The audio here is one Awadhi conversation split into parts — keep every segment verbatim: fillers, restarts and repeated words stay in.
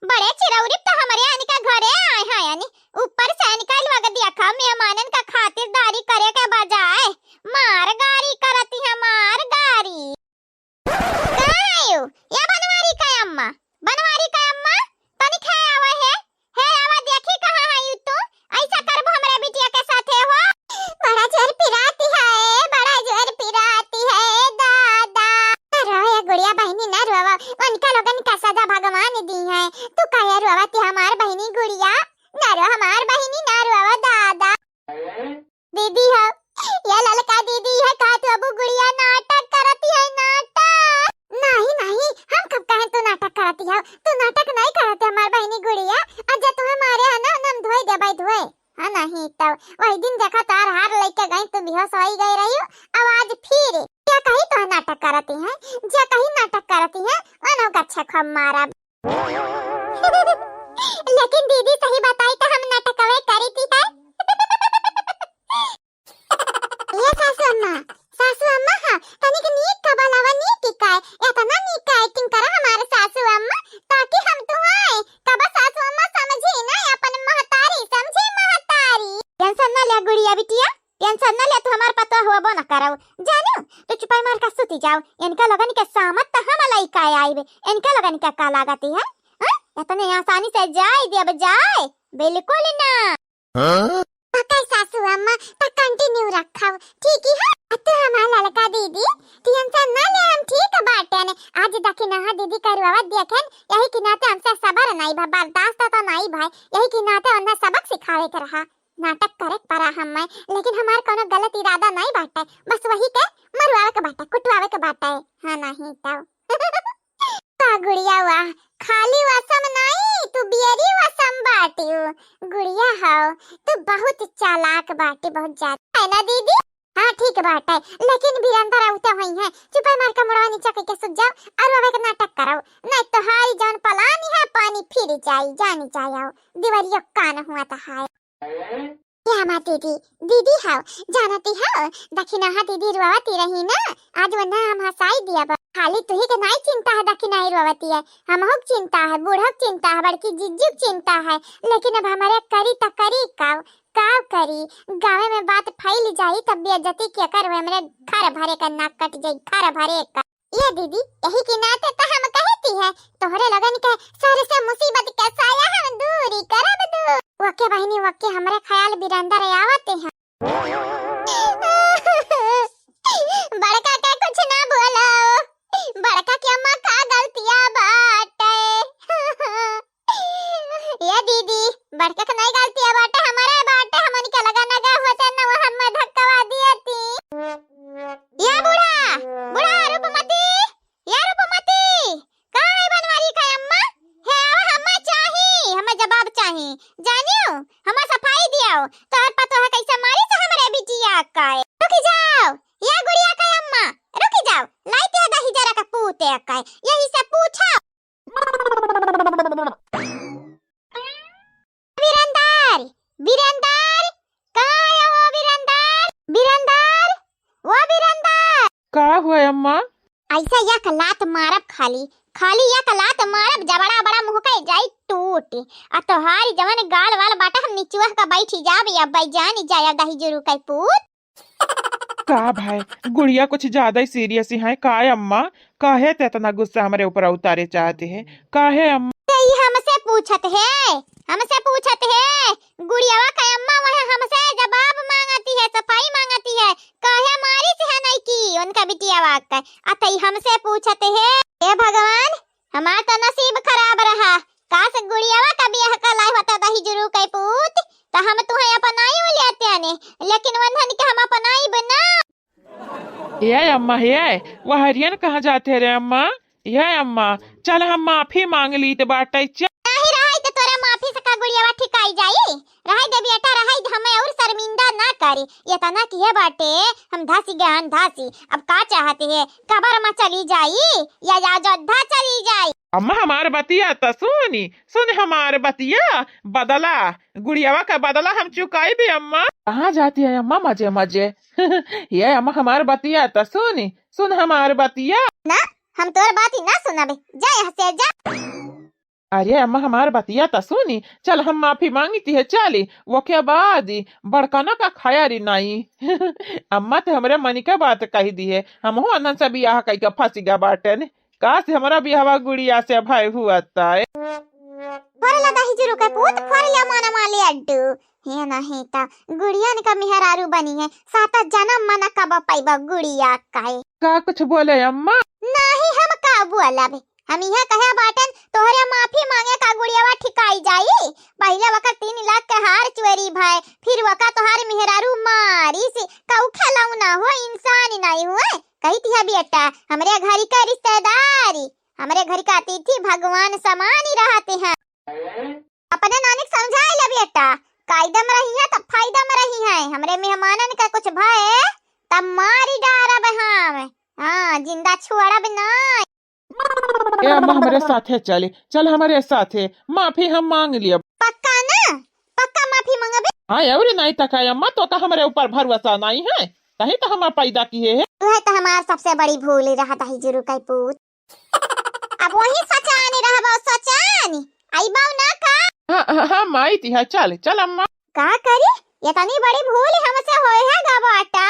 बड़े चिरौरी त हमरे अनिका घरे आए हैं, यानी ऊपर से अनिका लोग देखा मेहमानन का खातिरदारी करे के बजाय मार गारी करती है, मार गारी। का आयु? या बनवारी का अम्मा, बनवारी का अम्मा, तनिक है आवा है, है आवा, देखी कहाँ है यू तू? ऐसा करबो हमरे बिटिया के साथे हो? बड़ा जोर पिराती है, बड़ा जोर पिराती है दादा। ना रो ये गुड़िया बहिनी, ना रोवा, उनका लोगन का सजा भगवान दी है। तू काहे रोवती हमार बहिनी गुड़िया? ना रो हमार बहिनी, ना रोवा दादा। दीदी हो, या ललका दीदी है, का तू अबू गुड़िया नाटक करती है, नाटक? नहीं, नहीं, हम कब कहें तू नाटक करती हो? तू नाटक नहीं करती हमार बहिनी गुड़िया। आज जब तुम्हें मारे है ना, हम धोए देबै धोए। हाँ, नहीं तो वही दिन देखा तार हार लेके गई, तू बेहोश होई गई रही हो। अब आज फिर क्या कही तो नाटक करती है, जे कही नाटक करती है, उन्हों का छेखो मारा। लेकिन दीदी सही बताई तो हम नाटकवे करी थी है। ये सासू अम्मा, सासू अम्मा, हाँ, तनिक नीक का बोलावा, नीक की काय, इतना नीक का acting करा हमारे सासू अम्मा, ताकि हम तुम्हें कब सासू अम्मा समझी ना, अपन महतारी समझी, महतारी। Tension ना ले गुड़िया बिटिया, tension ना ले, तू हमार पतोह होबो ना करौ, जानियो, तू चुपाई मार का सुती जाओ, इनका लोगन के सामत त हम लइका आइबे, इनका लोगन के का लागती है, हाँ? इतने आसानी से जाए देब जाए, बिल्कुल ना। हाँ? पक्का सासू अम्मा, त continue रखब, ठीक है? अ तू हमार ललका दीदी, tension ना ले, हम ठीक बाटेन। आज दखिनहा दीदी करुआवा देखेन, यही के नाते हमसे सबर नहीं भा, बर्दाश्त तो नहीं भा, यही के नाते उन्हें सबक सिखावे के रहा। नाटक करे के परा हमें, लेकिन हमार कोनो गलत इरादा नहीं बाटे, बस वही के मरुआवे के बाटे, कुटवावे के बाटे। हाँ, नहीं तो। का गुड़िया वाह, खाली वसम नहीं, तू बियरी वसम बाटियो। गुड़िया हो, तू बहुत चालाक बाटी, बहुत ज्यादा। है ना दीदी? हाँ, ठीक बाटे, लेकिन बिरंदर आवते होई हैं, चुपाई मार के मुड़वा नीचा करके सुत जाओ और अब एक नाटक करो, नहीं तो हारी जौन पलानी है, पानी फिर जाई, जानी जाओ, दिवरियो कान हुआ तो हाय। या हमार दीदी, दीदी हव, जानती हव, दखिनहा दीदी रोवती रही ना, आज वन्हा हम हंसाई दिया बा। खाली तुही के नाई चिंता है, दखिनहा रोवती है, हमहू के चिंता है, बूढ़ा के चिंता है, बड़की जिज्जू के चिंता है, लेकिन अब हमारे करी त करी काव, काव करी? गाँवे में बात फैल जाई तब बेइज्जती के कर हुए, हमरे घर भरे का नाक कट जाई, घर भरे का। ये दीदी, यही के नाते तो हम कहती है, तोहरे लगन के सर से मुसीबत के साया हम दूरी करब दू। ओके बहिनी, ओके, हमरे ख्याल बिरंदर आवते हैं। बड़का के कुछ ना बोलो, बड़का के अम्मा का गलतिया बाटे। ये दीदी, बड़का के नहीं गलतिया बाटे, हमारे बाटे, हमन के लगा नगा होते न वो हम धक्कवा दिए ती। या बूढ़ा, बूढ़ा रूपमती, या रूपमती, का है बनवारी का अम्मा? हे आवा, हम्मा चाही, हम्मा जवाब चाही। जानियो, हम्मा सफाई दियाओ। तोहर पतोह कैसे मारी से हमरे बिटिया का है। रुकी जाओ, या गुड़िया का अम्मा, रुकी जाओ। लाई ते दही जरा का पूते का है। यही से पूछो। बिरंदर, बिरंदर, कहाँ आया हो बिरंदर? बिरंदर, ओ बिरंदर। का हुआ अम्मा? ऐसा एक लात मारब खाली, खाली एक लात मारब, जबड़ा बड़ा मुँह का जाई टूट। आ तोहारी जवन गाल वाल बाटा हम निचुआ का बैठी जाब या बैजानी जाया दही जुरू के पूत। का भाई, गुड़िया कुछ ज्यादा ही serious ही है का अम्मा? काहे ते इतना गुस्सा हमरे ऊपर उतारे चाहते हैं? काहे अम्मा? ते ई हमसे पूछत है, हमसे पूछत है। गुड़ियावा का अम्मा वह हमसे जवाब मांगती है, सफाई मांगती है। काहे मारी से है नहीं की उनका बिटियावा का? अतई हमसे पूछत है। हे भगवान, हमार त नसीब खराब रहा। काश गुड़ियावा का बियाह का लाए होता दही जुरू के पूत, त हम तुहे अपनाई हो लेते आने, लेकिन वंधन के हम अपनाई बना। ए अम्मा, ए, वहरियन कहाँ जाते रे अम्मा? ए अम्मा, चल हम माफी मांग ली त बाटे, चल। नाही रहाई त तोरा माफी से का गुड़ियावा ठिकाई जाई? रहाई दे बेटा, रहाई दे, हमें और शर्मिंदा ना करी। ये तना किए बाटे, हम धासी गहन धासी। अब का चाहते है? कबर में चली जाई या अयोध्या चली जाई? अम्मा हमार बतिया त सुनी, सुन हमार बतिया। बदला, गुड़ियावा का बदला हम चुकाई भी अम्मा। कहाँ जाती है अम्मा मजे मजे? ये अम्मा हमार बतिया त सुनी, सुन हमार बतिया। ना, हम तोर बात ही ना सुनबे, जा यहाँ से जा। अरे अम्मा, हमार बतिया त सुनी, चल हम माफी मांगित है, चली, ओके बाद ही बड़कना का खैर ही नाई। अम्मा त हमरे मन के बात कहि दिहे, हमहू अनहन से बियाह कइके फंसि गा बाटेन। काश हमरा बियाहवा गुड़िया से भय हुआ ताय। फोड़ ला दही जुरु के पूत, फोड़ ला मनवा लड्डू। हे नहीं त गुड़ियन का मेहरारू बनी है, सात जनम मना कब पैबा गुड़िया का है। का कुछ बोले अम्मा? नहीं, हम का बोलब, हम इहे कहे बाटन, तोहरे माफी मांगे का गुड़ियावा ठिकाई जाई? पहिले वकर तीन लाख के हार चोरी भय, फिर वका तोहार मेहरारू मारी से, कऊ खिलौना हो, इंसान नहीं हुए। कही तिहा बेटा, हमरे घरी का रिश्तेदारी, हमरे घरी का अतिथि भगवान समानी रहते हैं। अपने नानी के समझाए ले बेटा, कायदे में रही है तो फायदे में रही है। हमरे मेहमानन का कुछ भय तब मारी डारब हम। हाँ, जिंदा छोड़ब ना। ए अम्मा, हमरे साथे चली, चल हमरे साथे, माफी हम मांग लियब। पक्का ना? पक्का माफी मांगबे? हाँ, अउर नहीं त का अम्मा, तोका हमरे ऊपर भरोसा नहीं है, तही तो हमार पैदा किहे है। तू है तो हमार सबसे बड़ी भूल रहा दही जुरु के पूत। अब वही सचानी रहबो, सचानी। अइबो ना का? हाँ, हाँ, हाँ, माई तिहा, चल, चल अम्मा। का करी? इतनी बड़ी भूल हमसे होए है गा बाटा,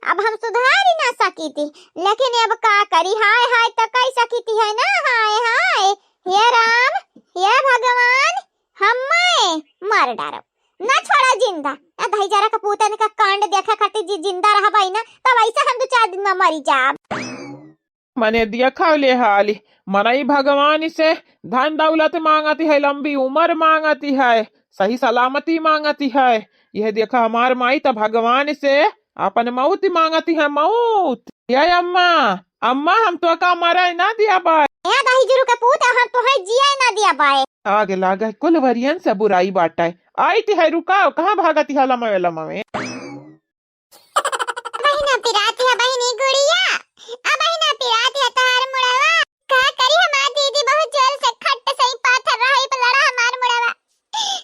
अब हम सुधारी ना सकी थी, लेकिन अब का करी? हाय, हाय, तो कह सकी थी है ना, हाय, हाय। हे राम, हे भगवान, हम्मे मार डारो, ना छोड़ा जिंदा। ना दही जरा का पूतन का कांड देखा खातिर जी जिंदा रहबाई ना, तब ऐसे हम दो चार दिन में मरी जाब। मने देखा ले हाली, मनई भगवान से धन दौलत मांगती है, लंबी उम्र मांगती है, सही सलामती मांगती है। यह देखा हमार माई त भगवान से अपन मौत मांगती है, मौत। ये अम्मा, अम्मा, हम तो का मरे ना दिया बाय। ए दही जुरु के पूत, हम तो है जिए ना दिया बाय। आगे लागे कुल वरियन से बुराई बाटे। आई ती है, रुकाओ, कहाँ भागती है लमवे लमवे? बहिना पिराती है बहिनी गुड़िया, आ बहिना पिराती है तोहार मुड़वा। का करी हमार दीदी बहुत जोर से खट सही पाथर रहा, ई पे लड़ा हमार मुड़वा।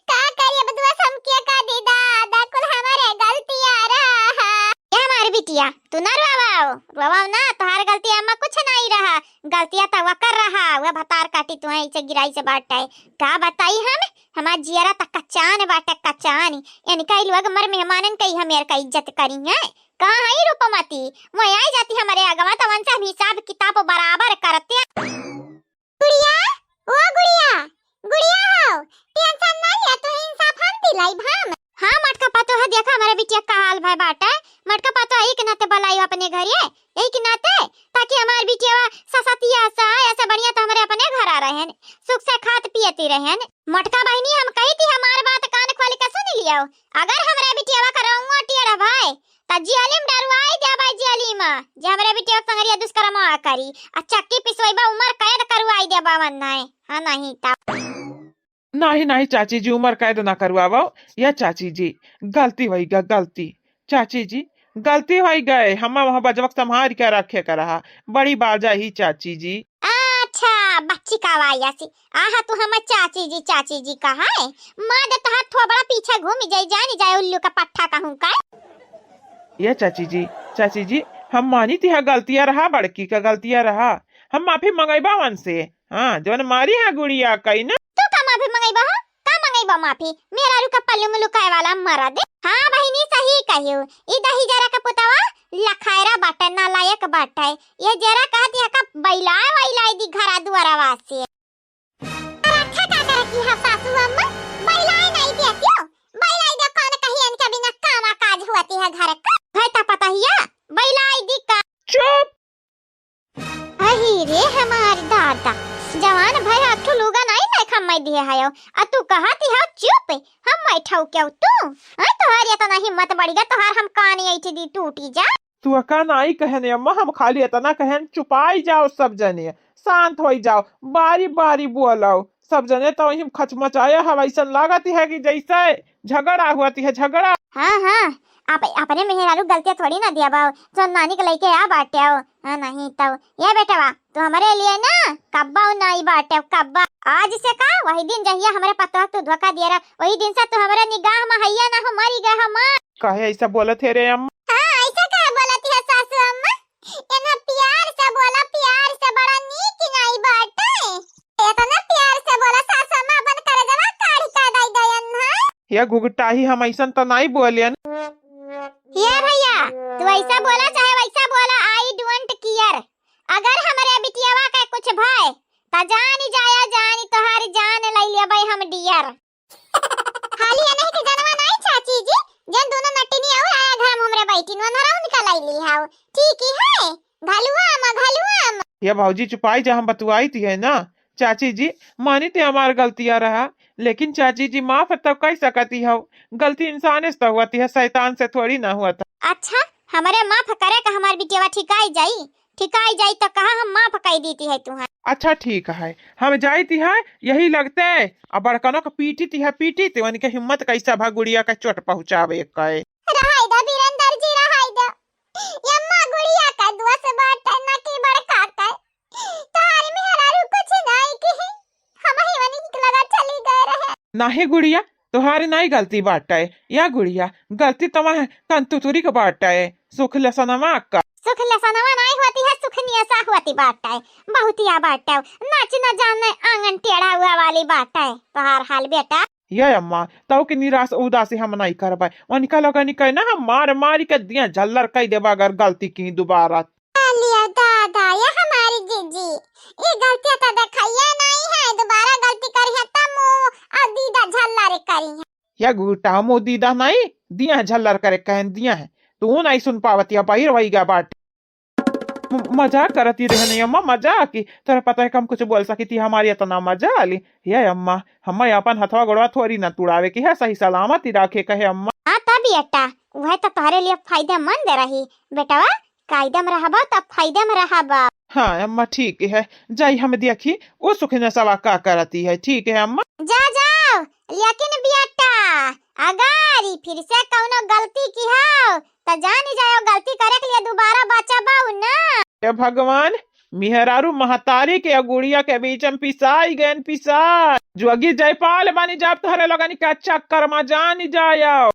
का करी अब दुआ समकिया का दीदा, दा कुल हमारे गलतिया रहा। ये हमार बिटिया, तू ना रोवाओ, रोवाओ ना, तोहार गलतिया में कुछ नहीं रहा, गलतिया तो वकर रहा, वह भतार काटी तुहे इसे गिराई से बाटे। का बताई हम, हमार जियरा त कचान बाटे, कचान। इनका ई लोग मर मेहमानन के ही हमेर का इज्जत करी हैं। कहाँ है रूपमती? वहीं आई जाती हमरे अगवा, त उनसे हम हिसाब किताब बराबर करते। गुड़िया, ओ गुड़िया, गुड़िया हो, tension ना लिया, तू इंसाफ हम दिलाई भाम। हाँ, मटका पतो है, देखा हमरे बिटिया का हाल भय बाटे। मटका पतो है, एक नाते बुलायो अपने घरे, यही के नाते, ताकि हमार बिटिया ससतिया सा ऐसे बढ़िया तो हमरे अपने घर आ रहे हैं, सुख से खात पियती रहे हैं। मोटका बहिनी, हम कही थी, हमार बात कान खोल के सुन लियो। अगर हमरे बिटिया का रउआ टेढ़ भाई, त जेली में डरवाई दे भाई, जेली में, जे हमरे बिटिया के संगरिया दुष्कर्म करी, आ चक्की पिसवैबा, उम्र कैद करवाई दे बावन नाय। हाँ, नहीं तब। नहीं, नहीं चाची जी, उम्र कैद ना करवावो। या चाची जी, गलती होई गा, गलती। चाची जी, गलती होई गए, हम वहाँ बजवक संभार के रखे का रहा। बड़ी बाजा ही चाची जी। अच्छा, बच्ची का वायासी। आहा, तू हमर चाची जी, चाची जी कहा है? मार दे तोहार थोबड़ा पीछे घूम जाई, जानी जाए उल्लू का पट्ठा कहूँ का। ये चाची जी, चाची जी, हम मानी तिहा गलतिया रहा, बड़की का गलतिया रहा, हम माफी मंगैबा उनसे। हाँ, जवन मारी है गुड़िया कई ना। तू का माफी मंगैबा हो? का मंगैबा माफी? मेहरारू का पल्लू में लुकाए वाला मरद। हाँ बहिनी, सही कहियो। ई दही जरा का पुतवा लखायरा बाटे, नालायक बाटे। ये जरा कहत है का बैलाए वैलाए दी घरा दुआरवा से। रखा का करती है सासू अम्मा? बैलाए नहीं देती हो। बैलाए दे कौन कही इनके बिना कामा काज हुआती है घर का। है ता पता हिया? बैलाए दी का। चुप। अही रे हमार दादा, जवान भय आठो लुगा नाई नाई खम्मै दिए हयो, आ तू कहती हो चुप, हम बैठाऊ क्यों तू? हाँ, तोहार इतना हिम्मत बढ़ गया, तोहार हम कान ऐठी दी टूटी जा। तू का नाई कहने अम्मा, हम खाली इतना कहन, चुपाई जाओ सब जने, शांत होई जाओ, बारी बारी बोलो, सब जने तो वही खचमचाया है, वैसन लागत है कि जैसे झगड़ा हुआ है, झगड़ा। हाँ, हाँ, आप अपने मेहरारू गलतिया थोड़ी ना दिया बाओ, जो नानी के लइके आ बाटे हो। हाँ, नहीं तो ये बेटवा, तू हमरे लिए ना कब्बा नाई बाटे, कब्बा। आज से का, वही दिन जहिया हमरे पतवा तू धोखा दिया रहा, वही दिन से तू हमरे निगाह में हैया ना हो, मरी गए हम। काहे ऐसा बोलत है रे अम्मा? हाँ, ऐसा काहे बोलत है सासू अम्मा? एना प्यार से बोला, प्यार से, बड़ा नीक नाई बाटे। इतना प्यार से बोला, ये घुघटाही, हम ऐसन त नाई बोलेन। ये भैया, तू ऐसा बोला चाहे वैसा बोला, I don't care। अगर हमरे बिटियावा के कुछ भय, त जानी जाया, जानी तोहार जान लई लेबै हम dear। हाली ये नहीं के जनवा नहीं चाची जी, जन दोनों नटिनी और आया घर में हमरे बैठी, नोनहरा उनका लई ली हाउ। ठीक ही है, घलुआ अम्मा, घलुआ अम्मा। ये भौजी चुपाई जा, हम बतुआई थी है ना। चाची जी, मानी ते हमार गलतिया रहा, लेकिन चाची जी माफ तब कह सकती हो, गलती इंसान से तो होती है, शैतान से थोड़ी ना होता। अच्छा, हमरे माफ करे का हमार बिटियावा ठिकाई जाई, ठिकाई जाई तो कहा हम माफ कर देती है तुहार। अच्छा ठीक है, हम जाई ती है, यही लगते अब बड़कनों का पीटी ती है, पीटी ती उनके हिम्मत कैसा भा गुड़िया का चोट पहुँचावे के। रहाई दा बीरेंद्र जी, रहाई दा। ये अम्मा गुड़िया का दोष बाटे, न कि बड़का का। तोहारी मेहरारू कुछ नाई की, हम ही वनी लगा चली गए रहे। नाही गुड़िया, तोहारी नाई गलती बाटे। या गुड़िया, गलती तमा है कंतुतुरी के बाटे, सुख लसनवा का। सुख लसनवा नाई होती है, सुख नियसा होती बाटे। बहुतिया बाटे, नाच न जाने आंगन टेढ़ा हुआ वाली बाटे। तोहार हाल बेटा। ये अम्मा, तौ के निराश उदासी हम नहीं करबै। उनका लगनी कहे ना, हम मार मारी के दिया झल्लर कई देबा अगर गलती की दोबारा। लिया दादा, ये हमारी जीजी, ये गलतियां तो देखैया नहीं है, दोबारा गलती करी है तब मुंह और दीदा झल्लर करी है। ये गुटा मुंह दीदा नहीं, दिया झल्लर करे कहन दिया है, तू नहीं सुन पावत या बाहर वही गा बाटे। म-, मजाक करती रहनी अम्मा, मजाक की। तोरा पता है कि हम कुछ बोल सकी थी, हमारी इतना मजा आली। हे अम्मा, हमें अपन हथवा गोड़वा थोड़ी ना तुड़ावे की है, सही सलामत ही रखे कहे अम्मा। हाँ तब बेटा, वह तो तोहरे लिए फायदेमंद रही बेटवा, कायदे में रहबा तब फायदे में रहबा। हाँ अम्मा ठीक है, जाई हम देखी वो सुखनसवा का करती है। ठीक है अम्मा। जा जाओ, लेकिन बेटा अगर ई फिर से कौनो गलती की हो त जानी जाओ, गलती करे के लिए दोबारा बचबऊ ना। हे भगवान, मेहरारू महतारी के या गुड़िया के बीच में पिसाई गयन पिसाई। जोगी जयपाल बनी जाब तोहरे लोगन के चक्कर में, जानी जाओ।